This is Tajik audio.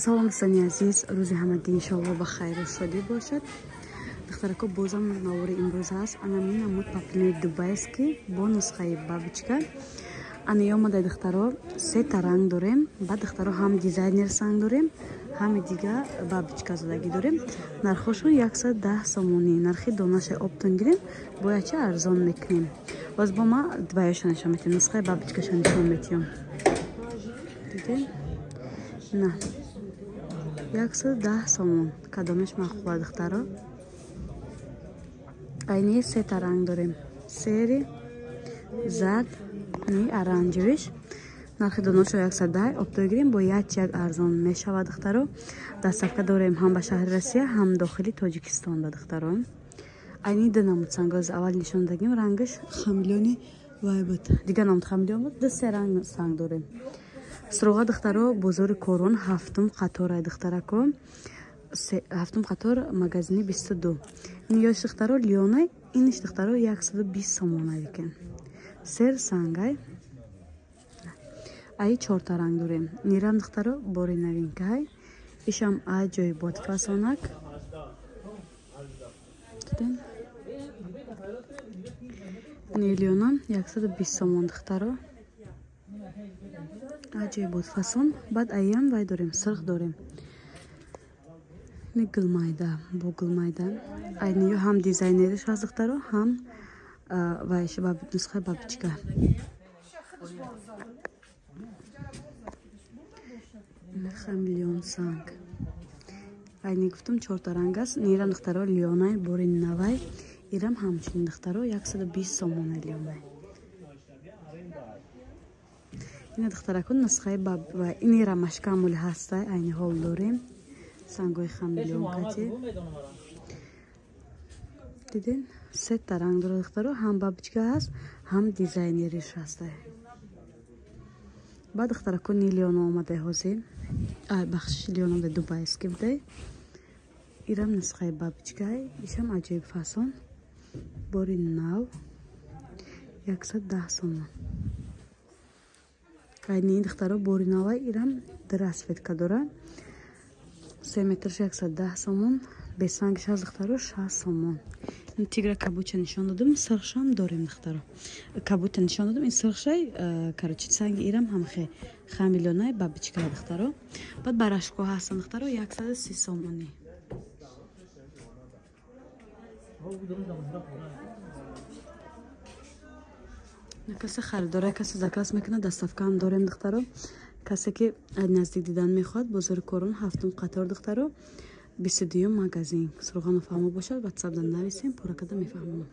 Салом, дӯстони азиз, рӯзи ҳамагӣ иншоалло ба хайру шодӣ бошад. Духтарако, бозам навори имрӯз ҳаст. Ана намуд паплинои дубайский бо нусхаи бабочка. Ана омадай, духтаро, сета ранг дорем. Баъд, духтаро, ҳам дизайнер санг дорем, ҳами дига бабочка задагӣ дорем. Нархошон 110 сомонӣ. Нархи донаша оптон гирем, бояд чи арзон мекунем. Боз бо ма двояша нишон метиҳем, нусхаи бабочкаша нишон метиҳем. Дидем? На. 110 сомон. Кадомеш маъқула, духтаро? Айни сета ранг дорем. Серый, зард, ни оранжевый. Нархи доношо 110, оптой гирем, бо як як арзон мешавад, духтаро. Доставка дорем ҳам ба шаҳри Россия, ҳам дохили Тоҷикистон ба духтаро. Айни ду намуд сангоз аввал нишон дагим, рангаш хамелеони вай буд. Дигар намуд хамелеон буд, ду се ранг санг дорем. Суроға, духтаро, бозори Корон, ҳафтум қаторай, духтарако. Ҳафтум қатор, магазини 22. Ин ёш, духтаро, лионай, иниш, духтаро, 120 сомонай лекин. Сер сангай. Ай чорта ранг дорем. Нирам, духтаро, бори новинкай. Ишам аҷоибот фасонак. Дидем? Миллионам 120 сомон, духтаро. Аҷоибот фасон. Баъд аям вай дорем, сирх дорем. Ни гулмайда, бо гулмайда. Айниё ҳам дизайнериш ҳаст, духтаро, ҳам вайш нусхаи бабочка. Хамелеон санг. Айни гуфтам, чорта ранг аст. Нирам, духтаро, лионай, бори навай. Ирам ҳамчунин, духтаро, 120 сомона лионай. Ина, духтарако, нусхаи баб ва ини рамашкамул ҳастай, айни ҳол дорем. Сангои хамелеон кати. Диден? Сета ранг дора, духтаро, ҳам бабочка ҳаст, ҳам дизайнериш ҳастай. Баъд, духтарако, ни леон омадай ҳозир. Ай, бахшиш, леон омадай дубайский будай. Ирам нусхаи бабочкай, ишам аҷоиб фасон. Бори нав 110 сомон. Айни, духтаро, бори навай, ирам расцветка дора. 3 метрш 110 сомон. Бесангиш ҳаст, духтаро, 60 сомон. Ин тигра кабуча нишон додам, сирхшам дорем, духтаро. Кабута нишон додам, ин сирхшай, короче, санги ирам ҳамхе хамелеонай бабочка, духтаро. Баъд барашко ҳастан, духтаро, 130 сомонӣ. Касе харидора, касе заказ мекунад, доставкаам дорем, духтаро. Касе ки наздик дидан мехоҳад, бозори Корон, ҳафтум қатор, духтаро, 22-юм магазин. Суроға нофаҳмо бошад, ватсапда нависем, пурра карда мефаҳмонам.